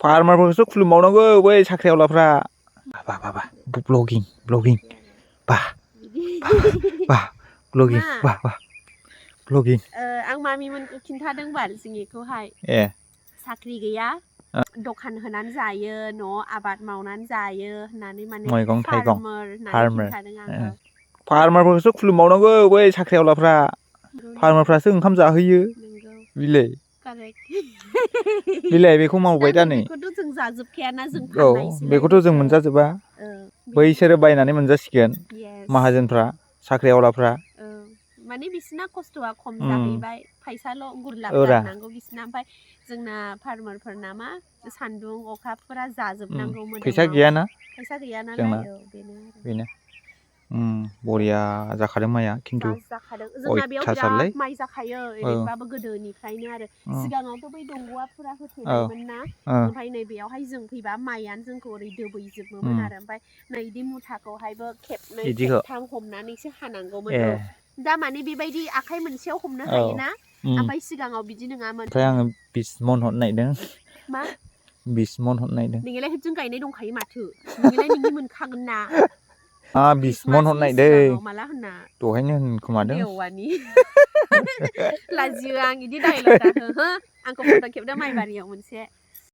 फार्मारफोरखौसो खुलुमबावनांगौ बै साख्रिआवलाफ्रा बा ब्लगिं बा ब्लगिं बा ब्लगिं आं मामिमोनखौ खिन्थादों बाल जोंनिखौहाय साख्रि गैया दखान होनानै जायो न'आव आबाद मावनानै जायो होननानै माने मैगं थाइगं फार्मार होननानै खिन्थादों आङो फार्मारफोरखौसो खुलुमबावनांगौ बै साख्रिआवलाफ्रा फार्मारफ्रासो ओंखाम जाहोयो बिलाय बिलाय बेखौ मावबाय दा नै बेखौथ' जों जाजोबखायाना जों फाननायसो बेखौथ' जों मोनजाजोबा बैसोरो बायनानै मोनजासिगोन माहाजोनफ्रा साख्रिआवलाफ्रा माने बिसिना खस्थ'आ खम जाहैबाय फैसाल' गुरलाब जानांगौ बिसिना ओमफ्राय जोंना फार्मारफोरना मा सान्दुं अखाफोरा जाजोबनांगौ फैसा गैयाना फैसा गैया नालाय बेनो बरिया जाखादों माइया खिन्थु जाखादों जोंना बेयाव बिराद माइ जाखायो ओरैनोबाबो गोदोनिफ्रायनो आरो सिगाङावथ' बै दंग'आफोरा होथेनायमोन ना ओमफ्राय नैबेयावहाय जों फैबा माइयानो जोंखौ ओरै दोबैजोबोमोन आरो ओमफ्राय नैदि मुथाखौहायबो खेबनै खेबथाम हमनानैसो हानांगौमोन दा माने बेबायदि आखाइ मोनसेयाव हमनो हायोना ओमफ्राय सिगाङाव बिदि नङामोन ओमफ्राय आङो 20 मन हरनो नागिरदों मा 20 मन हरनो नागिरदों नोंलाय जों गायनाय दंखायो माथो नोंलाय नोंनि मोनखागोन ना 20 मन हरनो नागिरदों माला होनना दहायनो होनखोमादों देवानि लाजियो आं बिदि डायलग दाहो आंखौ फट' खेबदो माइबारियाव मोनसे